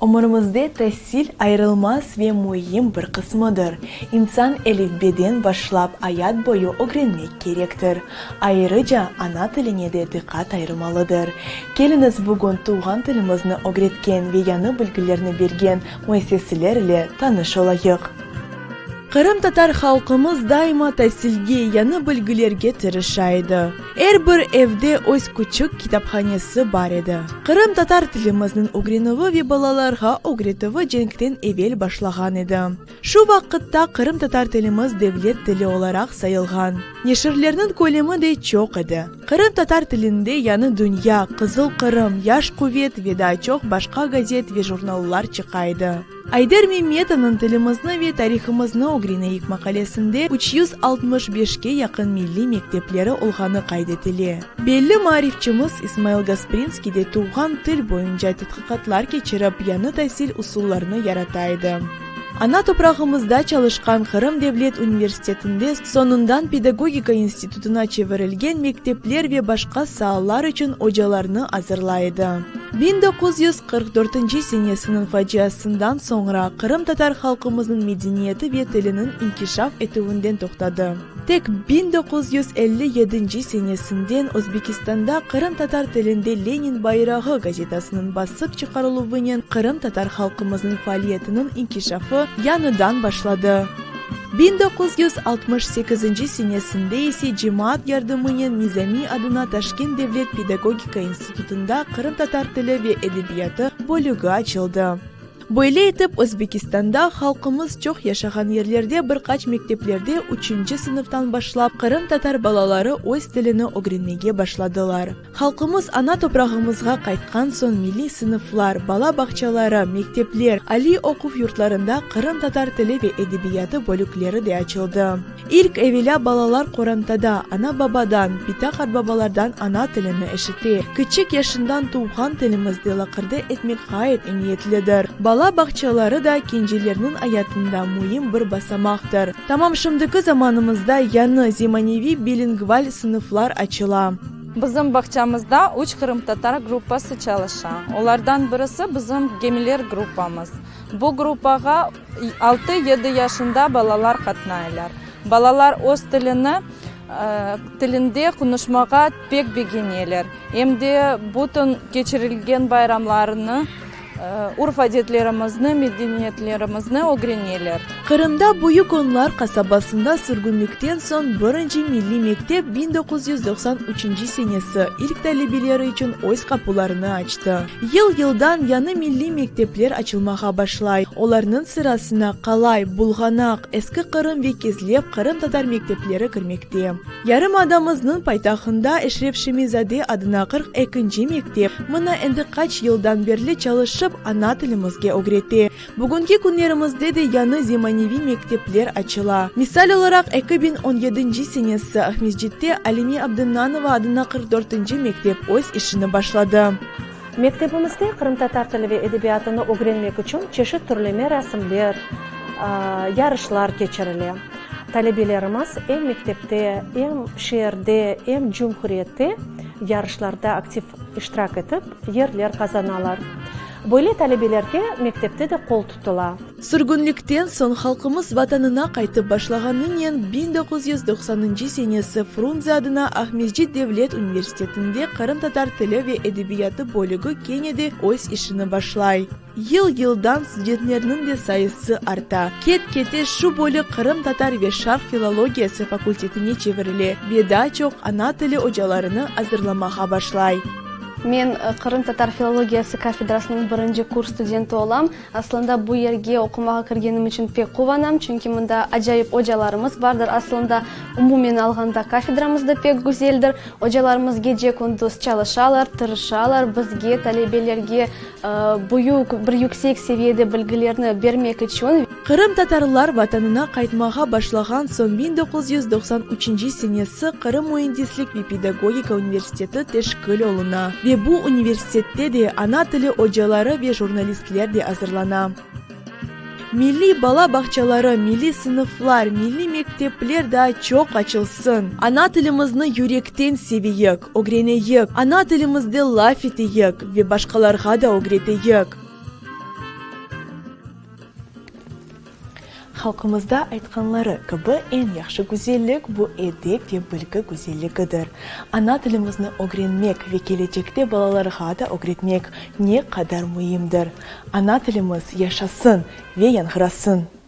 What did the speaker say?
Ömürimizde tasil ayırılmaz ve müim bir qısmıdır. İnsan elifbeden başlap ayat boyu ögrenmek kerektir. Ayrıca ana tiline de diqqat ayırmalıdır. Keliñiz bugün tuvğan tilimizni ögretken ve yañı bilgilerni bergen müessesiler ile tanış olayıq. Qırımtatar halqımız daima tasilge, yañı bilgilerge tırışa edi. Er bir evde öz küçük kitaphanesi bar edi. Qırımtatar tilimizniñ ögrenüvi ve balalarğa ögretüvi cenkten evel başlağan edi. Şu vaqıtta qırımtatar tilimiz devlet tili olaraq sayılğan. Neşirlerniñ kölemi de çoq edi. Qırımtatar tilinde Yañı dünya, Qızıl Qırım, Yaş quvet ve daa çoq başqa gazet ve jurnallar çıqa edi. Ayder Memetovnıñ Tilimizni ve tarihımıznı ögreneyik maqalesinde 365-ke yaqın milliy mektepleri olğanı qayd etile. Belli maarifçimiz İsmail Gasprinskiy de tuvğan til boyunca tedqiqatlar keçirip, yañı tasil usullarını yarata edi. Ana toprağımızda çalışqan Qırım devlet universitetinde, soñundan pedagogika institutına çevirilgen mektepler ve başqa saalar içün ocalarnı azırlay edi. 1944 senesiniñ faciasından soñra qırımtatar halqımıznıñ medeniyeti ve tiliniñ inkişaf etüvinden toqtadı. Tek 1957 senesinden Özbekistanda qırımtatar tilinde Lenin bayrağı gazetasınıñ basıp çıqarıluvınen qırımtatar halqımıznıñ faaliyetiniñ inkişafı yañıdan başladı. 1968 senesinde ise cemaat yardımınen Nizamiy adına Taşkent devlet pedagogika institutında qırımtatar tili ve edebiyatı bölügi açıldı. Böyle etip, Özbekistanda halqımız çoq yaşağan yerlerde bir qaç mekteplerde üçünci sınıftan başlap qırımtatar balaları öz tilini ögrenmege başladılar. Halqımız ana toprağımızğa qaytqan soñ milliy sınıflar, bala bağçaları, mektepler, aliy oquv yurtlarında qırımtatar tili ve edebiyatı bölükleri de açıldı. İlk evelâ balalar qorantada, ana-babadan, bita-qartbabalardan ana tilini eşite. Kiçik yaşından tuvğan tilimizde laqırdı etmek ğayet emiyetlidir. Bala bağçaları da kencelerniñ ayatında müim bir basamaqtır. Tamam şimdiki zamanımızda yañı, zemaneviy bilingval sınıflar açıla. Bizim bağçamızda üç qırımtatar gruppası çalışa. Olardan birisi bizim Gemiler gruppamız. Bu gruppağa altı-yedi yaşında balalar qatnaylar. Balalar öz tilini, tilinde qonuşmağa pek begeneler. Em de bütün keçirilgen bayramlarnı Urf-adetlerimizni, medeniyetlerimizni ögreneler. Qırımda Büyük Onlar qasabasında sürgünlikten soñ birinci milliy mektep 1993 senesi ilk talebeleri içün öz qapularını açtı. Yıl-yıldan yañı milliy mektepler açılmağa başlay, olarnıñ sırasına Qalay, Bulğanaq, Eski Qırım ve Kezlev qırımtatar mektepleri kirmekte. Yarımadamıznıñ paytahtında Eşref Şemi-zade adına 42-nci mektep mına endi qaç yıldan berli çalışıp, ana tilimizge ögrete. Bugünki künlerimizde de yañı zemaneviy mektepler açıla. Misal olaraq, 2017-nci senesi Aqmescitte Alime Abdennanova adına 44-nci mektep öz işini başladı. Mektebimizde qırımtatar tili ve edebiyatını ögrenmek içün çeşit türlü merasimler, yarışlar keçirile. Talebelerimiz em mektepte, em şeerde, em cumhuriyette yarışlarda aktiv iştirak etip, yerler qazanalar. Böyle talebelerge mektepte de qol tutula. Sürgünlikten soñ halqımız Vatanına qaytıp başlağanınen 1990-ncı senesi Frunze adına Aqmescit devlet universitetinde qırımtatar tili ve edebiyatı bölügi kene de öz işini başlay. Yıl-yıldan studentlerniñ de sayısı arta. Ket-kete şu bölük qırımtatar ve şarq filologiyası fakultetine çevirile ve daa çoq ana tili ocalarını azırlamağa başlay. Men qırımtatar filologiyası kafedrasınıñ birinci kurs studenti olam. Aslında bu yerge oqumağa kirgenim içün pek quvanam, çünki mında acayip ocalarımız bardır. Aslında, umumen alğanda, kafedramız da pek güzeldir. Ocalarımız gece-kündüz çalışalar, tırışalar, bizge, talebelerge, büyük, bir yüksek seviyede bilgilerni bermek içün. Qırımtatarlar Vatanına qaytmağa başlağan soñ 1993 senesi Qırım müendislik ve pedagogika universiteti teşkil oluna ve bu universitette de ana tili ocaları ve jurnalistler de azırlana. Milliy bala bağçaları, milliy sınıflar, milliy mektepler daa çoq açılsın. Ana tilimizni yürekten seveyik, ögreneyik, ana tilimizde laf eteyik ve başqalarğa da ögreteyik. Halqımızda aytqanları kibi, eñ yahşı güzellik, bu edep ve bilgi güzelligidir. Ana tilimizni ögrenmek ve kelecekte balalarğa da ögretmek ne qadar müimdir. Ana tilimiz yaşasın ve yañğırasın!